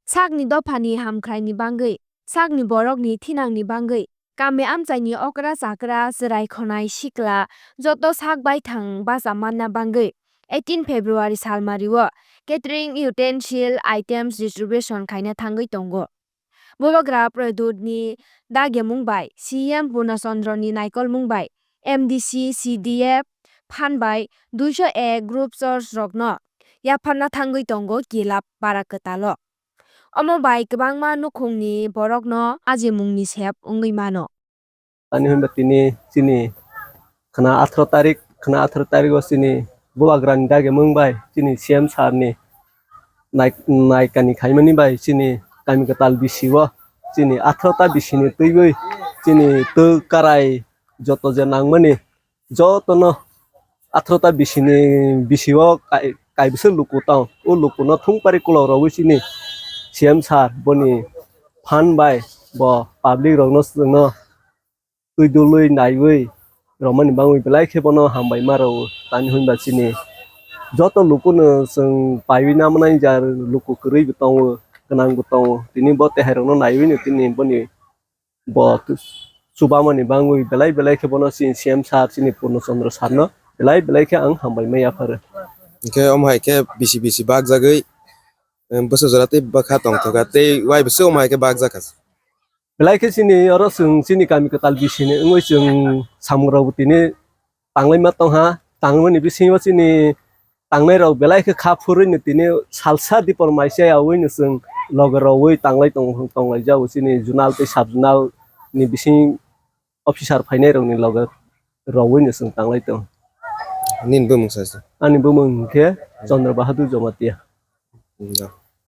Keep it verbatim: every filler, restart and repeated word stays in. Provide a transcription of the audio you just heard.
Sakni dophani hamkraini bangwi, sakni borokni thinangni bangwi, kami amchaini okra chakra, chwrai khonai sikla joto sak baithang bacha manna bangwi eighteen February salmario catering utensil items distribution khaina thangwi tongo. Bubagra Pradyutni dagemung bai C M Purna Chandroni naikolmung bai M D C C D F phan bai duiso ek group church rokno yapharna thangwi tongo Kilap para kwtalo. Omo bai kwbangma nukhungni borokno ajimungni sep wngwi mano. Ani hwnba tini chini khna atharo tarik, khna atharo tarik o chini Bubagrani dagemung bai chini C M sir ni nai-, naikani khaimani bai chini kami kwtal bisi o chini atharo ta bisi ni twiwi chini twk karai joto je nangmani jotono atharo ta bisi ni bisi o kai-, kaibwswk luku tong. O luku no thung pari kulok rogwi chini C M sir boni phan bai bo public rokno chwngno twi dului naiwi romani bangwi belai khe bono hambai ma rwo. Tani hwnba chini joto lukuno chwng paiwi namanai jar luku kwrwi bo tongo, gwnang bo tongo. Tini bo tehai rokno naiwi no tini boni bo chubamani bangwi belai belai khe bono chini C M sir chini Purno Chandra sir no belai belai khe ang hambai ma yapharo. Hwnkhe omo hai khe bisi bisi bakjagwi, em, bwsajora tei bwkha tongthokha tei wai bwswk omo hai khe bakjakha. Belai khe chini oro chwng chini kami kwtal bisini wngwi chwng samung rok bo tini tanglaima tongha, tangmani bisingo chini tangnai rok belai khe kha phurwi no tini salsa dipor maisa yaui no chwng loge rogwi tanglai tong, tonglai jago chini zonal tei sub zonal ni bising officer phainai rok ni loge rogwi no chwng tanglai tong. Nini bumung sa se? Ani bumung hwnkhe Chandra Bahadur Jamatia. Hmm, da.